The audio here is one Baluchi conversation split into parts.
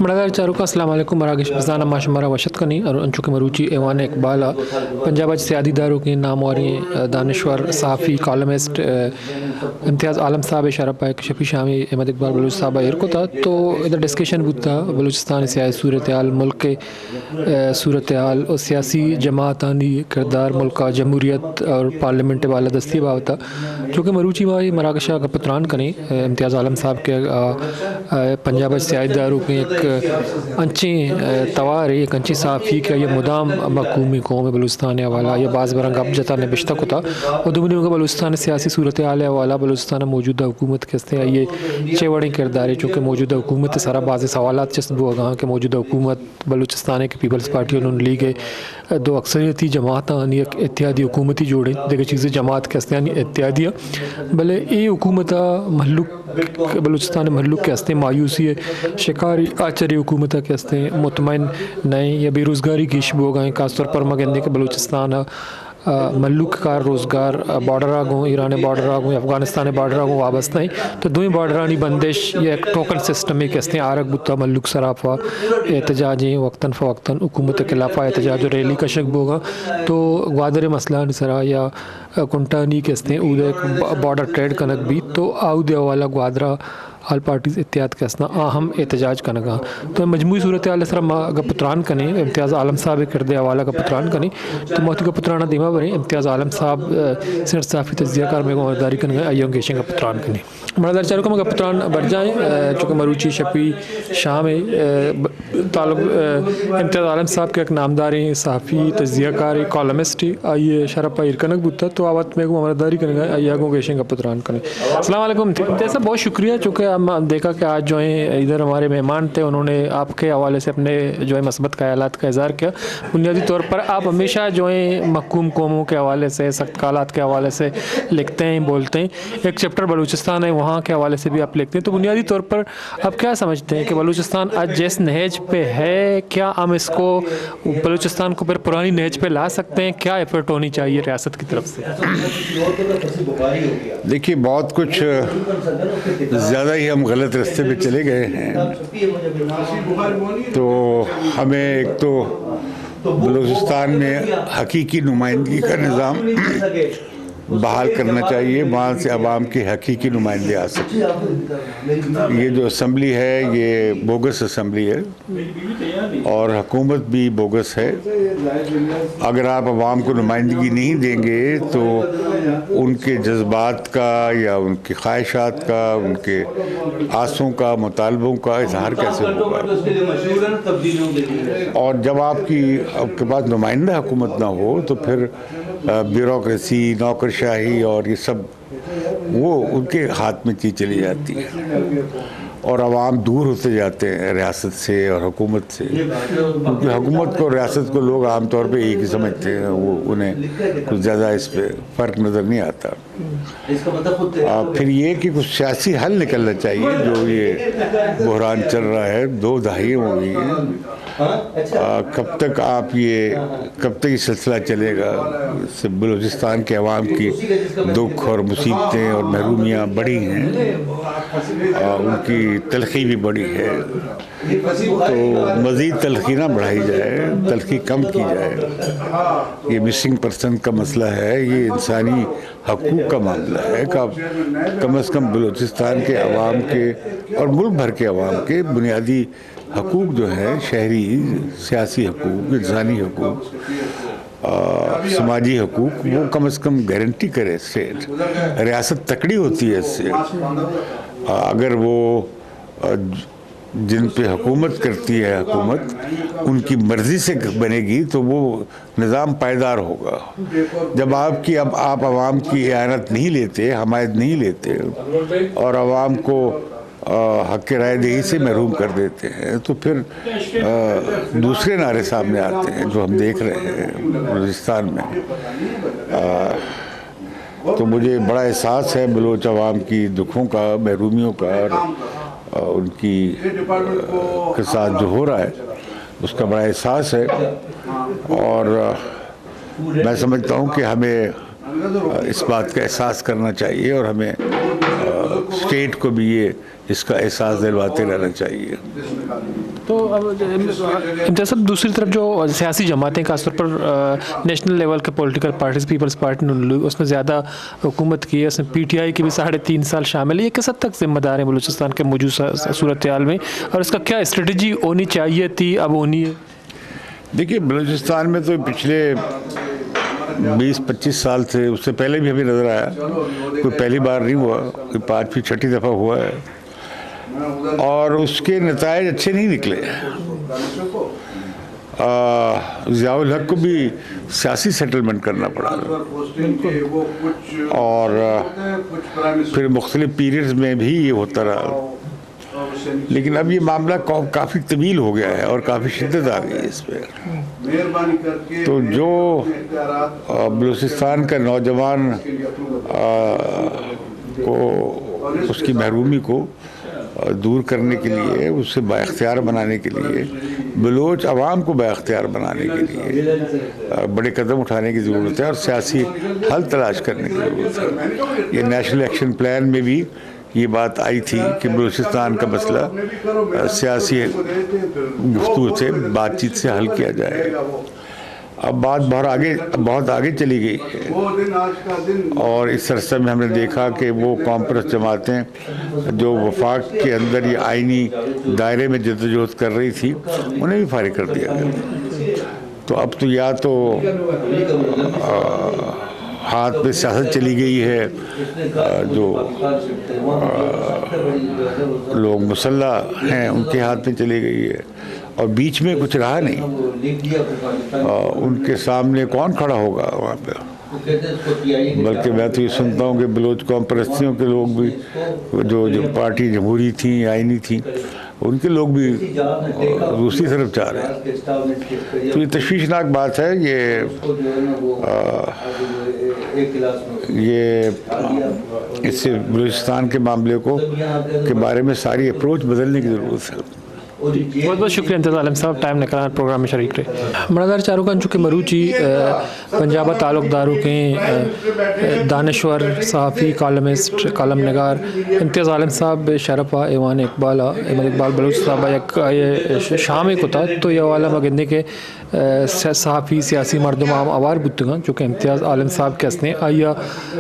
مڑادار چاروکاں، السلام علیکم۔ مراگش بزاں ما شمارا وش اتک کنیں اور انچو کہ مروچی ایوان اقبال ءَ پنجاب ءَ چہ سیادی داروکیں نامواریں، ءَ، دانشور، صحافی، کالمسٹ، ءَ، امتیاز عالم صاحب ءِ شرپ ءَ یک شپی شامے احمد اقبال بلوچ صاحب ءَ ایر کتا، تو ادا ڈسکشن بوتا بلوچستان ءِ سیاسی صورتحال، ملک ءِ، ءَ، صورتحال اور سیاسی جماعتانی کردار ملک ءَ جمہوریت اور پارلیمنٹ ءِ بالادستی ءِ بابت ءَ۔ چونکہ مروچی ما اے مراگش ءَ گپ ءُ تران کنیں، ءَ، امتیاز عالم صاحب کہ، ءَ، ءَ، پنجاب ءَ چہ سیادی داروکیں یک انچیں، ءَ، توارے، یک انچیں صحافی کہ آئی ءَ مدام مقومی قوم بلوچستان ءِ حوالہ ءَ آئی ءَ باز براں گپ جتا، نبشتہ کتا، ءُ دومی نیمگ ءَ بلوچستان ءِ سیاسی صورتحال ءِ حوالہ ءَ بلوچستان ءِ موجودہ حکومت کہ استیں آئی ءِ چے وڑیں کردارے، چونکہ موجودہ حکومت ءِ سرا بازیں سوالات چست بوگا اں کہ موجودہ حکومت بلوچستان ءِ کہ پیپلز پارٹی ءُ نون لیگ ءِ دو اکثریتی جماعتانی یک اتحادی حکومتی جوڑ انت، دگہ چیزے جماعت کہ استیں آنی اتحادی ءَ، بلے اے حکومت ءَ مھلوک، بلوچستان ءِ مھلوک کہ استیں مایوسی ءِ شکاری آ چرے حکومت ءَ کہ استیں مطمئن نہ ایں یا بے روزگاری گیش بوگا ایں، خاص طور پر ما گندیں کہ بلوچستان ءِ، آ، مھلوک کار روزگار، آ، بارڈر ءَ گوں، ایران ءِ بارڈر ءَ گوں، افغانستان ءِ بارڈر ءَ گوں وابستہ ایں۔ تو دوئیں بارڈرانی بندش یک ٹوکن سسٹمے کہ استیں آرگ بوتا، مھلوک سرا پہ احتجاجیں، وقتاً فوقتاً حکومت ءِ خلاف ءَ احتجاج ءُ ریلی کشگ بوگا۔ تو گوادر ءِ مسئلہانی سرا یا کنٹانی کہ استیں اود ءَ یک با-، بارڈر ٹریڈ کنگ بیت، تو آ اود ءِ حوالہ گوادر ءَ آل پارٹیز اتحاد کہ استاں آ ہم احتجاج کنگ ءَ۔ تو مجموعی صورتحال ءِ سرا ما گپ ءُ تران کنیں، امتیاز عالم صاحب ءِ کرد ءِ حوالہ گپ ءُ تران کنیں۔ تو ما وتی گپ ءُ تران ءَ دیما بریں۔ امتیاز عالم صحب، ءَ، سینئر صحافی تجزیہ کار مئے گوں ہبرداری کنگ ءَ، آئی ءَ گوں گیشیں گپ ءُ تران کنیں۔ مڑادار چاروکاں، ما گپ ءُ تران برجاہ ایں، ءَ، چونکہ مروچی شپی شام ءَ، ءَ، ب-، طالب، ءَ، امتیاز عالم صاحب کہ یک نامداریں صحافی، تجزیہ کارے، کالمسٹے، آئی ءِ شرپ ءَ ایر کنگ بوتا، تو آ وت مئے گوں ہبرداری کنگ ءَ، آئی ءَ گوں گیشیں گپ ءُ تران کنیں۔ السلام علیکم۔ امتیاز صاحب، بہت شکریہ، چونکہ ہم دیکھا کہ آج جو ہیں ادھر ہمارے مہمان تھے، انہوں نے آپ کے حوالے سے اپنے جو ہے مثبت خیالات کا اظہار کیا۔ بنیادی طور پر آپ ہمیشہ جو ہیں محکوم قوموں کے حوالے سے، سخت حالات کے حوالے سے لکھتے ہیں، بولتے ہیں۔ ایک چیپٹر بلوچستان ہے، وہاں کے حوالے سے بھی آپ لکھتے ہیں۔ تو بنیادی طور پر آپ کیا سمجھتے ہیں کہ بلوچستان آج جس نہج پہ ہے، کیا ہم اس کو، بلوچستان کو پھر پرانی نہج پہ لا سکتے ہیں؟ کیا ایفرٹ ہونی چاہیے ریاست کی طرف سے؟ دیکھیے، بہت کچھ زیادہ ہی ہم غلط راستے پہ چلے گئے ہیں۔ تو ہمیں ایک تو بلوچستان میں حقیقی نمائندگی کا نظام بحال کرنا چاہیے، وہاں سے عوام کے حقیقی نمائندے آ سکیں۔ یہ جو اسمبلی ہے، یہ بوگس اسمبلی ہے اور حکومت بھی بوگس ہے۔ اگر آپ عوام کو نمائندگی نہیں دیں گے تو ان کے جذبات کا یا ان کی خواہشات کا، ان کے آسوں کا، مطالبوں کا اظہار کیسے ہوگا؟ اور جب آپ کی، آپ کے پاس نمائندہ حکومت نہ ہو تو پھر، آ، بیوروکریسی، نوکرشاہی اور یہ سب وہ ان کے ہاتھ میں چیز چلی جاتی ہے اور عوام دور ہوتے جاتے ہیں ریاست سے اور حکومت سے، کیونکہ حکومت کو، ریاست کو لوگ عام طور پہ ایک ہی سمجھتے ہیں، وہ، انہیں کچھ زیادہ اس پہ فرق نظر نہیں آتا۔ آ، پھر یہ کہ کچھ سیاسی حل نکلنا چاہیے، جو یہ بحران چل رہا ہے، دو دہائیاں ہو گئی ہیں۔ آ، کب تک آپ یہ، کب تک یہ سلسلہ چلے گا؟ اس سے بلوچستان کے عوام کی دکھ اور مصیبتیں اور محرومیاں بڑھی ہیں، آ، ان کی تلخی بھی بڑھی ہے۔ تو مزید تلخی نہ بڑھائی جائے، تلخی کم کی جائے۔ یہ مسنگ پرسن کا مسئلہ ہے، یہ انسانی حقوق کا معاملہ ہے کہ آپ کم از کم بلوچستان کے عوام کے اور ملک بھر کے عوام کے بنیادی حقوق جو ہیں، شہری سیاسی حقوق، انسانی حقوق، آ، سماجی حقوق، وہ کم از کم گارنٹی کرے اسٹیٹ۔ ریاست تکڑی ہوتی ہے اس سے۔ آ، اگر وہ، آ، جن پہ حکومت کرتی ہے حکومت، ان کی مرضی سے بنے گی تو وہ نظام پائیدار ہوگا۔ جب آپ کی، اب آپ عوام کی اعانت نہیں لیتے، حمایت نہیں لیتے اور عوام کو، آ، حق رائے دہی سے محروم کر دیتے ہیں تو پھر، آ، دوسرے نعرے سامنے آتے ہیں جو ہم دیکھ رہے ہیں بلوچستان میں۔ آ، تو مجھے بڑا احساس ہے بلوچ عوام کی دکھوں کا، محرومیوں کا اور، آ، ان کی، آ، کے ساتھ جو ہو رہا ہے، اس کا بڑا احساس ہے۔ اور، آ، میں سمجھتا ہوں کہ ہمیں، آ، اس بات کا احساس کرنا چاہیے اور ہمیں، آ، اسٹیٹ کو بھی یہ، اس کا احساس دلواتے رہنا چاہیے۔ تو اب امتیاز صاحب، دوسری طرف جو سیاسی جماعتیں، خاص طور پر، آ، نیشنل لیول کے پولیٹیکل پارٹیز، پیپلز پارٹی، نون لیگ، اس نے زیادہ حکومت کی ہے، اس نے پی ٹی آئی کی بھی ساڑھے تین سال شامل ہے۔ یہ کس حد تک ذمہ دار ہیں بلوچستان کے موجودہ صورتحال میں، اور اس کا کیا اسٹریٹجی ہونی چاہیے تھی، اب ہونی ہے؟ دیکھیے، بلوچستان میں تو پچھلے بیس پچیس سال سے، اس سے پہلے بھی ہمیں نظر آیا، کوئی پہلی بار نہیں ہوا، کوئی پانچویں چھٹی دفعہ ہوا ہے، اور اس کے نتائج اچھے نہیں نکلے۔ آ، ضیاء الحق کو بھی سیاسی سیٹلمنٹ کرنا پڑا، اور، آ، پھر مختلف پیریڈز میں بھی یہ ہوتا رہا۔ لیکن اب یہ معاملہ کا-، کافی طویل ہو گیا ہے اور کافی شدت آ گئی ہے اس پہ۔ تو جو، آ، بلوچستان کا نوجوان، آ، کو، اس کی محرومی کو، آ، دور کرنے کے لیے، اسے بااختیار بنانے کے لیے، بلوچ عوام کو بااختیار بنانے کے لیے، آ، بڑے قدم اٹھانے کی ضرورت ہے اور سیاسی حل تلاش کرنے کی ضرورت ہے۔ یہ نیشنل ایکشن پلان میں بھی یہ بات آئی تھی کہ بلوچستان کا مسئلہ، آ، سیاسی گفتگو سے، بات چیت سے حل کیا جائے۔ اب بات بہت آگے، بہت آگے چلی گئی ہے، اور اس عرصے میں ہم نے دیکھا کہ وہ قوم پرست جماعتیں جو وفاق کے اندر یہ آئینی دائرے میں جدوجہد کر رہی تھی، انہیں بھی فارغ کر دیا گیا۔ تو اب تو یا تو، آ، ہاتھ میں سیاست چلی گئی ہے، آ، جو، آ، لوگ مسلح ہیں، ان کے ہاتھ میں چلی گئی ہے، اور بیچ میں کچھ رہا نہیں۔ آ، ان کے سامنے کون کھڑا ہوگا وہاں پہ؟ بلکہ میں تو یہ سنتا ہوں کہ بلوچ قوم پرستیوں کے لوگ بھی، جو، جو پارٹی جمہوری تھیں، آئینی تھیں، ان کے لوگ بھی، آ، دوسری طرف جا رہے ہیں۔ تو یہ تشویشناک بات ہے۔ یہ، آ، یہ اس سے بلوچستان کے معاملے کو، کے بارے میں ساری اپروچ بدلنے کی ضرورت ہے۔ بہت بہت شکریہ امتیاز عالم صاحب، ٹائم نکالان پروگرام میں شریک رہے۔ مڑادار چاروکاں، چونکہ مروچی، آ، پنجاب ء تعلق داروکیں، آ، دانشور، صحافی، کالمسٹ، کالم نگار امتیاز عالم صاحب شرپ ء ایوان اقبال ء احمد اقبال بلوچ صاحب ء یک آئی ء ش-، شامے کتا، تو یہ حوالہ ما گندیں کہ، آ، س-، صحافی، سیاسی مردم عام اوار بوتگاں، چونکہ امتیاز عالم صاحب کہ استیں، آئی ء،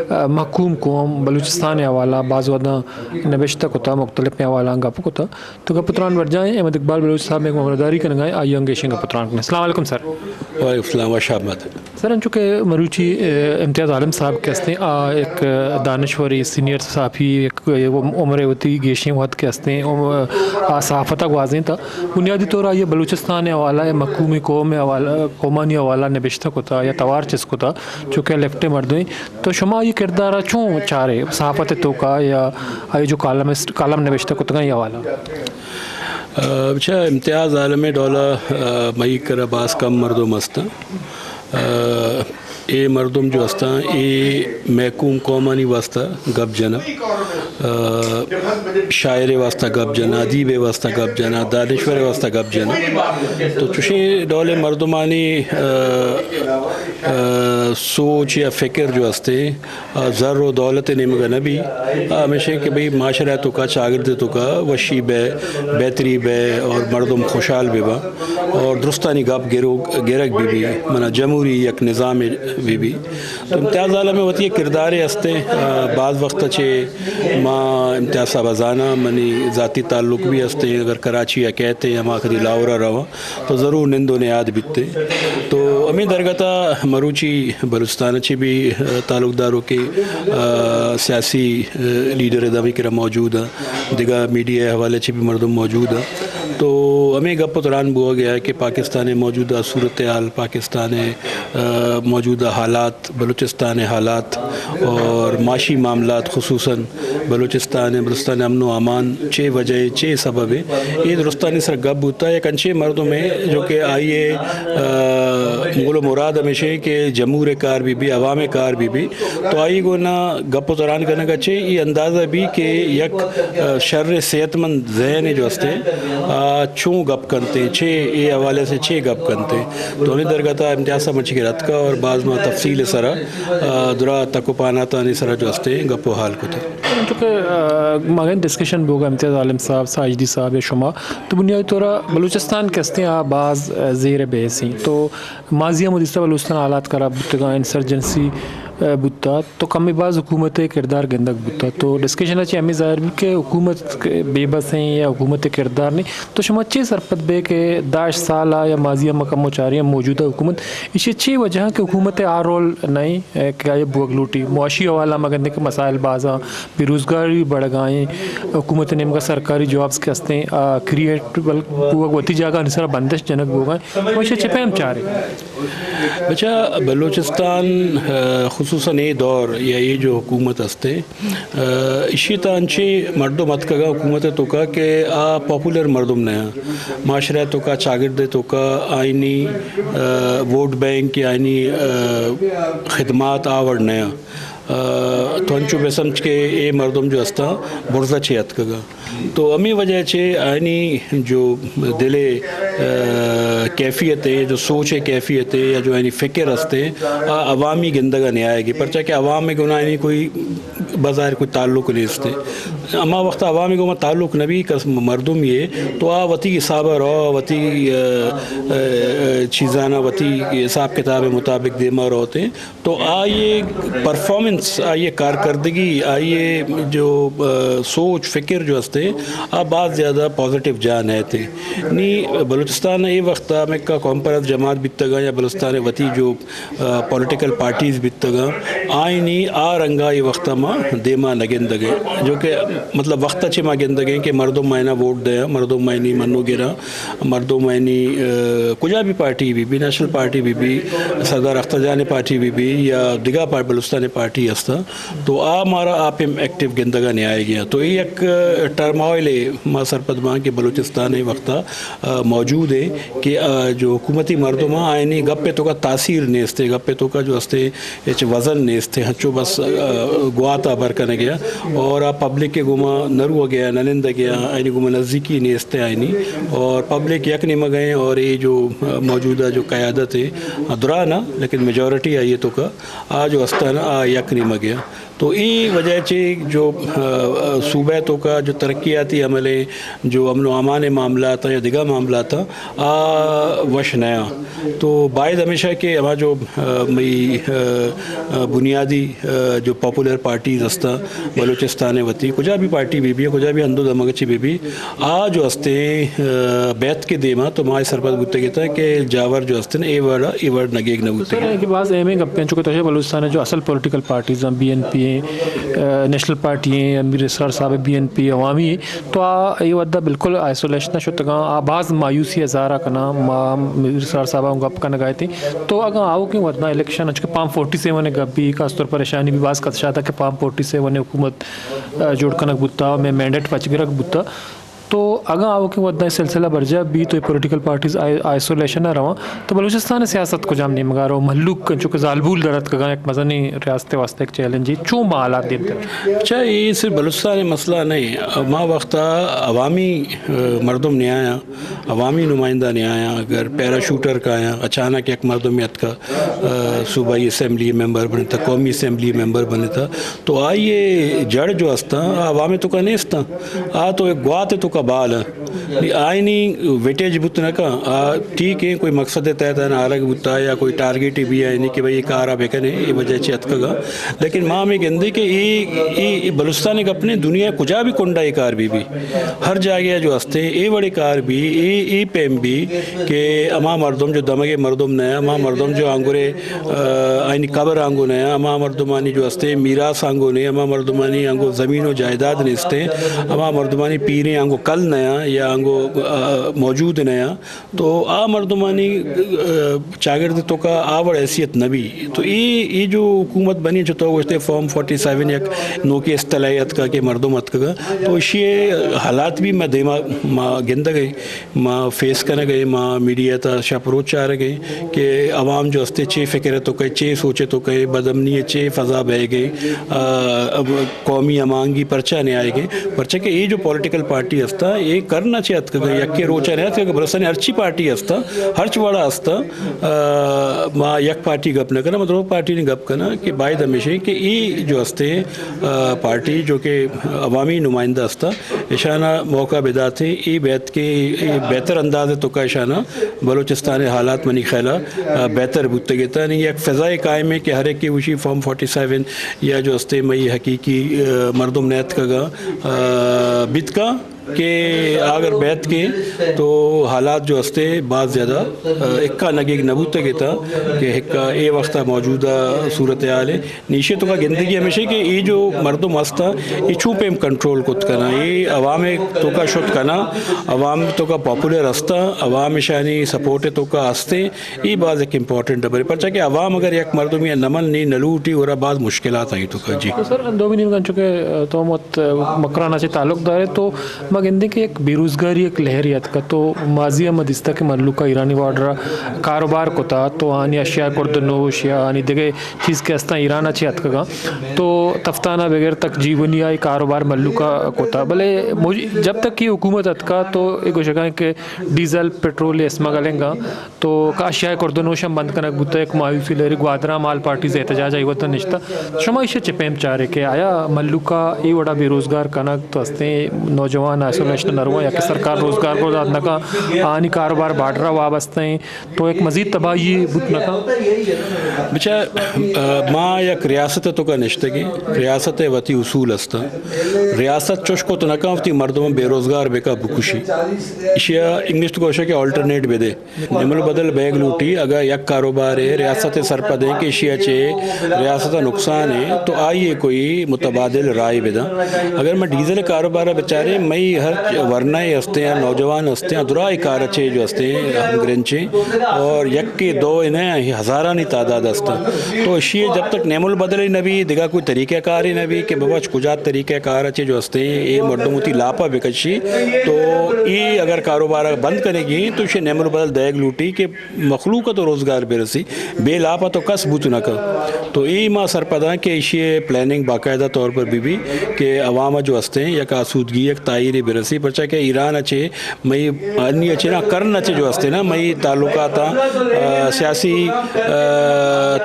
آ، محکوم قوم بلوچستان ء حوالہ باز وھداں نبشتہ کتا، مختلف حوالہ گپ کتا۔ تو گپ تران ورجائیں، احمد اقبال بلوچ صاحب میں مہمانداری کنگائیں، آئی انگیشیں گپ تران کنیں۔ السلام علیکم سر۔ وعلیکم السلام، وش آمد۔ سر، انچو کہ مروچی، اے، امتیاز عالم صاحب کہ استیں، آ ایک دانشورے، سینئر صحافی، یک عمر وتی گیشیں وھد کہ استیں، آ صحافت ء گوازینتا۔ بنیادی طور آئی ء بلوچستان ء حوالہ ء، محکومیں قوم ء حوالہ، قومانی حوالہ نبشتہ کتا یا توار چست کتا، چونکہ لیفٹ ء مردمے۔ تو شما آئی کردار ء چون چارے؟ صحافت ء توکا یا آئی جو کالمسٹ، کالم نبشتہ کتگاں ای حوالہ؟ آ، بچا، امتیاز عالم ء ڈولا، آ، مئی کرا باز کم مردم است۔ آ، اے مردم جو استاں، اے محکوم قومانی واسطہ گپ جنا، آ، شاعر واسطہ گپ جنا، ادیب واسطہ گپ جنا، دانشور واسطہ گپ جنا۔ تو چوشیں ڈول مردمانی، آ، آ، سوچ یا فکر جو استے، آ، زر و دولت نیمگا نہ بی۔ آ، ہمیشہ کہ بھئی معاشرہ توکا، چاگرد توکا وشی بے، بہتری بے اور مردم خوشحال بے با اور درستانی گپ گرو-، گرگ بی بی، منا جمہوری یک نظام بی بی۔ تو امتیاز عالم وتی کردارے ہستے، آ، بعض وقت چے ما امتیاز صاحب زانا، منی ذاتی تعلق بھی ہستے، اگر کراچی ء کہتے ہما کدی لاہور ء رواں، تو ضرور نند و نیاد بیتے۔ تو ہمیں درگت ء مروچی بلوچستان ء چہ بھی، آ، تعلق داروکیں، آ، سیاسی، آ، لیڈر دامی کرا موجود ہیں، دگہ میڈیا حوالے چہ بھی مردم موجود ہیں۔ تو ہمیں گپ و تران بوگ ء کہ پاکستان ء موجودہ صورتحال، پاکستان ء، آ، موجودہ حالات، بلوچستان ء حالات اور معاشی معاملات، خصوصاً بلوچستان ء، بلوچستان ء امن و امان چے وجہ ء، چے سبب ء، اے درستانی سر گپ بوتا۔ یک انچیں مردم ء جو کہ آئی ء، آ، گل و مراد ہمیش ایں کہ جمہور ءِ کار بہ بی، عوام ءِ کار بہ بی، تو آئی گونا گپ و تران کنگ ءَ چہ اے اندازہ بی کہ یک، آ، شر صحت مند ذہن جو ہستے، آ، چون گپ کنتے، چے اے حوالے سے چے گپ کنتے۔ تو ہمیں درگت ءَ امتیاز صاحب مچی کے رتکا اور بعض ما تفصیل سرا، آ، درا تک و پاناتانی سرا جو ہستے گپ و حال کتا۔ چونکہ، آ، مگن ڈسکشن بوگا امتیاز عالم صاحب، ساجدی صاحب یا شما، تو بنیادی طور بلوچستان کہ ہستیں آ باز، آ، زیر بحث ایں۔ تو ماضی ءَ ہم دیستہ بلوچستان حالات خراب بوتگاں، انسرجنسی، آ، بوتا، تو کمی باز حکومت ءِ کردار گندگ بوتا۔ تو ڈسکشن ءَ چہ ہمیں ظاہر بی کہ حکومت بے بس ایں یا حکومت ءِ کردار نہیں۔ تو شما چے سرپد بے کہ دہ سال ءَ یا ماضی ءَ ما کمو چاریں موجودہ حکومت، ایشی چے وجہ کہ حکومت ءِ آ رول نہیں، آ، کہ آئی بوگ لوٹی؟ معاشی حوالہ ما گندیں کہ مسائل بازاں، بے روزگاری بڑگائیں، حکومت ءِ نیمگا سرکاری جابز کہ ہستیں، آ، کریئیٹ بل بوگ وتی جاگہ آنی سرا بندش جنگ بوگا، ہمیشہ چہ پیم چارے؟ بچا، بلوچستان، آ، خصوصاً اے دور یا اے جو حکومت ہستے، آ، اشی تا انچیں مردم اتکگا حکومت توکا کہ آ پاپولر مردم نہ، معاشرہ توکا، چاگرد توکا آئینی، آ، ووٹ بینک یا آئینی، آ، خدمات آ وڑ نہ۔ آ، تو انچو بہ سمجھ کہ اے مردم جو ہستاں برزا چے اتکگا۔ تو ہمیں وجہ چے آئینی جو دل ءِ، آ، کیفیت ہے، جو سوچ ءِ کیفیت ہے یا جو آئینی فکر ہستے، آ عوامی گندگا نیائے گی، پرچا کہ عوام ءِ گونا آئینی کوئی بظاہر کوئی تعلق نیستے۔ ہما وقت عوام ءِ گوما تعلق نبی، کس مردم یہ، تو آ وتی حساب رو، وتی، آ، آ، چیزانا وتی حساب کتاب مطابق دیما روتے۔ تو آئی پرفارمنس، آئی کارکردگی، آئی جو، آ، سوچ فکر جو ہستے، آ باز زیادہ پازیٹیو جا نہ تے۔ نی بلوچستان اے وقت امریکہ قوم پرست جماعت بیتگا یا بلوچستان وتی جو، آ، پولیٹیکل پارٹیز بیتگا، آئینی آ رنگا اے وقت ما دیما نگندگے، جو کہ مطلب وقت چے ما گندگے کہ مردم مائنا ووٹ دے، مردم مائنی منو گرا، مردم آئینی، آ، کجا بھی پارٹی بہ بی، نیشنل پارٹی بہ بی، سردار اختر جان پارٹی بہ بی یا دگہ پار-، بلوچستان پارٹی ہستا، تو آ مارا آپ ہم ایکٹیو گندگا نیائے گیا۔ تو یہ یک، آ، ٹرموائل ہے، ما سرپد باں کہ بلوچستان ہے وقتا، آ، موجود ہے کہ، آ، جو حکومتی مردم آئینی گپ توکا تاثیر نیستے، گپ توکا جو ہستے ہچ وزن نیست، ہنچو بس، آ، گوات ءَ بر کنگ ءَ اور آ پبلک ءِ گوما نہ روگ ءَ، نہ نندگ ءَ، آئینی گوما نزدیکی نیست آئینی، اور پبلک یک نیمگ ءَ اور اے جو، آ، موجودہ جو قیادت ہے، آ، درا نہ، لیکن میجورٹی آئی توکا آ جو ہستن آ یک نیمگ ءَ۔ تو اے وجہ چہ جو، آ، آ، صوبہ توکا جو ترقیاتی عمل ہیں، جو امن و امان معاملات ہیں یا دگہ معاملات ہیں، آ وش نیا۔ تو باید ہمیشہ کہ ہما جو، آ، مئی، آ، آ، بنیادی، آ، جو پاپولر پارٹیز ہستا بلوچستان وتی، کجا بھی پارٹی بہ بی، کجا بھی ہندو دمگ چی بہ بی، آ جو ہستے، آ، بیت کے دیما تو ما سرپد بوتے گیتا کہ جاور جو ہستن اے وڑ، اے وڑ نگیگ نہ بوتے۔ کہ باز اہمیں گپیں، چونکہ تو بلوچستان جو اصل پولیٹیکل پارٹیز ہیں، بی این پی ہیں، آ، نیشنل پارٹی ہیں، میر اسرار صاحب بی این پی عوامی ہیں، تو آ اے وھد ءَ بالکل آئسولیشن ءَ شتگاں، آ باز مایوسی ءِ اظہار ءَ کناں۔ ما میر اسرار صاحب ءَ گپ کنگ ءَ اتیں۔ تو اگاں آؤکیں وھداں الیکشن، انچو کہ فارم فورٹی سیون ءِ گپ بی، خاص طور پریشانی بی باز کتشاتا کہ فارم فورٹی سیون ءِ حکومت، آ، جوڑ کنگ بوتا، مئے مینڈیٹ پچ گرگ بوتا۔ تو اگاں آؤکیں وھداں اے سلسلہ برجاہ بی تو a political parties I-, isolation ءَ رواں، تو بلوچستان ءِ سیاست کجام نیمگ ءَ رو؟ مھلوک انچو کہ زالبول در اتکگاں، یک مزنیں ریاست ءِ واستہ یک چیلنجے، چون ما حالات دیمتر؟ اچھا، اے صرف بلوچستان ءِ مسئلہ نہیں، ما وقتا عوامی، آ، مردم نیایاں، عوامی نمائندہ نیایاں، اگر پیراشوٹر کایاں، اچانک یک مردم اتکا، آ، صوبائی اسمبلی ممبر بنتا، قومی اسمبلی ممبر بنتا، تو آئی جڑ جو ہستاں، آ عوام توکا نیستاں، آ تو ایک گوات توکا بال ہیں۔ نی آئینی ویٹیج بوت نہ کن، آ ٹھیک ہے، کوئی مقصد تحت آرگ بوتا یا کوئی ٹارگٹ بھی ہے، یعنی کہ بھئی یہ کارا بکنے، یہ وجہ چہ اتکگا۔ لیکن ما ہمیں گندے کہ اے، اے، اے بلوچستان ءِ گپ نہ، دنیا کجا بھی کنڈا اے کار بہ بی، ہر جاگہ جو ہستے، اے وڑے کار بی، اے، اے پیم بی کہ ہما مردم جو دمگے مردم نہ، ہما مردم جو آنگرے، آ، آئینی قبر آنگو نہ، ہما مردمانی جو ہستے میراث آنگو نہ، ہما مردمانی آنگو زمین و جائیداد نیستے، ہما مردمانی پیریں آنگو کل نہ یا آنگو، آ، موجود نہ آں، تو آ مردمانی، آ، چاگرد توکا آ وڑ حیثیت نہ بی۔ تو اے، اے جو حکومت بنی، چو تو گوشتے فارم فورٹی سیون یک نوکیں اصطلاحے اتکا کہ مردم اتکگا، تو اشی حالات بھی ما دیما ما گندگے۔ ما فیس کنگ ء، ما میڈیا تا شپ روچ چارگ ء کہ عوام جو استے چے فکر ء توکا، چے سوچ ء توکا، بدامنی ء چے فضا بئیگ ء، آ، اب قومی ہماہنگی پرچا نہ آئیگ ء؟ پرچا کہ اے جو پولیٹیکل پارٹی استا، اے کرنا چے اتکگ ء، یکے روچ ء نہ اتکگ، بلوچستان ء ہرچی پارٹی استا، ہرچ وڑا استا، آ، ما یک پارٹی گپ نہ کناں، ما درو پارٹی نی گپ کناں کہ باید ہمیش انت کہ اے جو استے، آ، پارٹی جو کہ عوامی نمائندہ استا، اشانا موقع بداتیں، اے بیت کہ اے بہتر انداز ء توکا اشانا بلوچستان ء حالات منی خیالا، آ، بہتر بوتگ اتاں۔ نی یک فضائے قائم ہے کہ ہر ایک وشی فارم فورٹی سیون یا جو استے مئی حقیقی، آ، مردم نیتکگا، آ، بیتکا کہ اگر بیت کے تو حالات جو استے باز زیادہ، آ، اکا نگیگ نبوتگ اتاں کہ اکا اے وقت موجودہ صورتحال ہے۔ نی ایشی توکا گندگی ہمیش ہے کہ اے جو مردم ہستا، اے چون پیم کنٹرول کت کنا، اے عوام توکا شت کنا، عوام توکا پاپولر ہستا، عوام اشانی سپورٹ توکا ہستے، اے باز ایک امپورٹنٹ خبر ہے۔ پرچا کہ عوام اگر یک مردم یا نمن نی نلوٹی، ورا باز مشکلات آئی توکا۔ جی۔ تو سر، دومی نیمگا چونکہ تو مت مکران سے تعلق دارے، تو ما گندیں کہ یک بے روزگاری یک لہر اتکا، تو ماضی ہم دیستا کہ ملوکا ایرانی بارڈر کاروبار کتا، تو آنی اشیاء کرد نوش یا آنی دگہ چیز کہ استاں ایران ء چہ اتکگاں، تو تفتان ء بغیر تک جیونی ء کاروبار ملوک ء کتا۔ بلے مج-، جب تک یہ حکومت اتکا تو یہ گوشگاں کہ ڈیزل، پٹرول اسمگلنگ ء تو اشیاء کرد نوش ہم بند کنگ بوتا، یک مایوسی لہری گوادر ء مال پارٹیز احتجاج ء وت نشتا۔ شما ایشی چہ پیم چارے کہ آیا ملوک ء اے وڑا بے روزگار کنگ تو استیں نوجوان آئسولیشن ء نرواں یا کہ سرکار روزگار کو دات نکا، آنی کاروبار بارڈر ء وابستہ ہیں، تو یک مزید تباہی بوت نہ کنت؟ بچا، آ، ما یک ریاست ء توکا نشتگیں، ریاست ء وتی اصول است۔ ریاست چوش کت نہ کن وتی مردم بے روزگار بکا بکشی۔ ایشی ء انگلش تو گوشے کہ آلٹرنیٹ بدے۔ نعم البدل بیگ لوٹی، اگاں یک کاروبار ہے، ریاست ء سرپد ہیں کہ ایشی ء چے ریاست ء نقصان ہے، تو آئی ء کوئی متبادل رائے بداں۔ اگر میں ڈیزل کاروبار ء بچاریں، مئی ہر ورنہ ہستے ہیں، نوجوان ہستے ہیں، درائے کار چے جو ہستے ہیں، ہم گرنچیں اور یک کے دو انہیں ہزارانی تعداد ہستا۔ تو اشی جب تک نعم البدل ہی نہ بی، دگا کوئی طریقہ کار ہی نہ بی کہ بابا کجا طریقہ کار چے جو ہستے ہیں، اے مردم ہوتی لاپا بکشی۔ تو ای اگر کاروبار بند کرے گی تو اشی نعم البدل دیگ لوٹی کہ مخلوق ء تو روزگار برسی، بے لاپ ء تو کس بوت نہ کن۔ تو اے ما سرپداں کہ ایشی ء پلاننگ باقاعدہ طور پر بہ بی کہ عوام ء جو ہستیں یک آسودگی، یک تاہیرے برسی، پرچا کہ ایران ء چے مئی انی ء چے نا کرن ء چے جو ہستیں نا مئی تعلقات آں، آ، سیاسی، آ،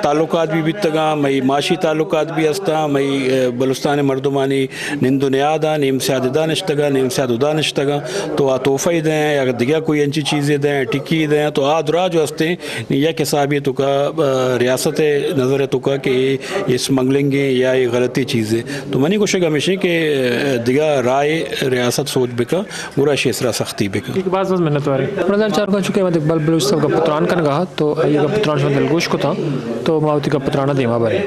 تعلقات بھی بیتگاں، مئی معاشی تعلقات بھی ہستاں، مئی، آ، بلوچستان ء مردمانی نند و نیاد آں، نیم سیاد ادا نشتگاں، نیم سیاد ادا نشتگاں، تو آ تحفہ ء دیں یا دگہ کوئی انچی چیزے دیں، ٹکی دیں، تو آ درا جو ہستیں یک حسابے توکا، آ، ریاست ء نظر ء توکا کہ اے، اے اسمگلنگ ایں یا اے غلطی چیزے۔ تو منی گوشگ ہمیش ایں کہ، آ، دگہ راہ ریاست سوچ بکا، گڑا اشی سرا سختی بکا۔ ٹھیک، باز باز منت وارے۔ رمضان چارگاں چونکہ احمد اقبال بلوچ صاحب گپ تران کنگا، تو آئی گپ تران شما دلگوش کتا، تو ما وتی گپ ترانا دیما بریں۔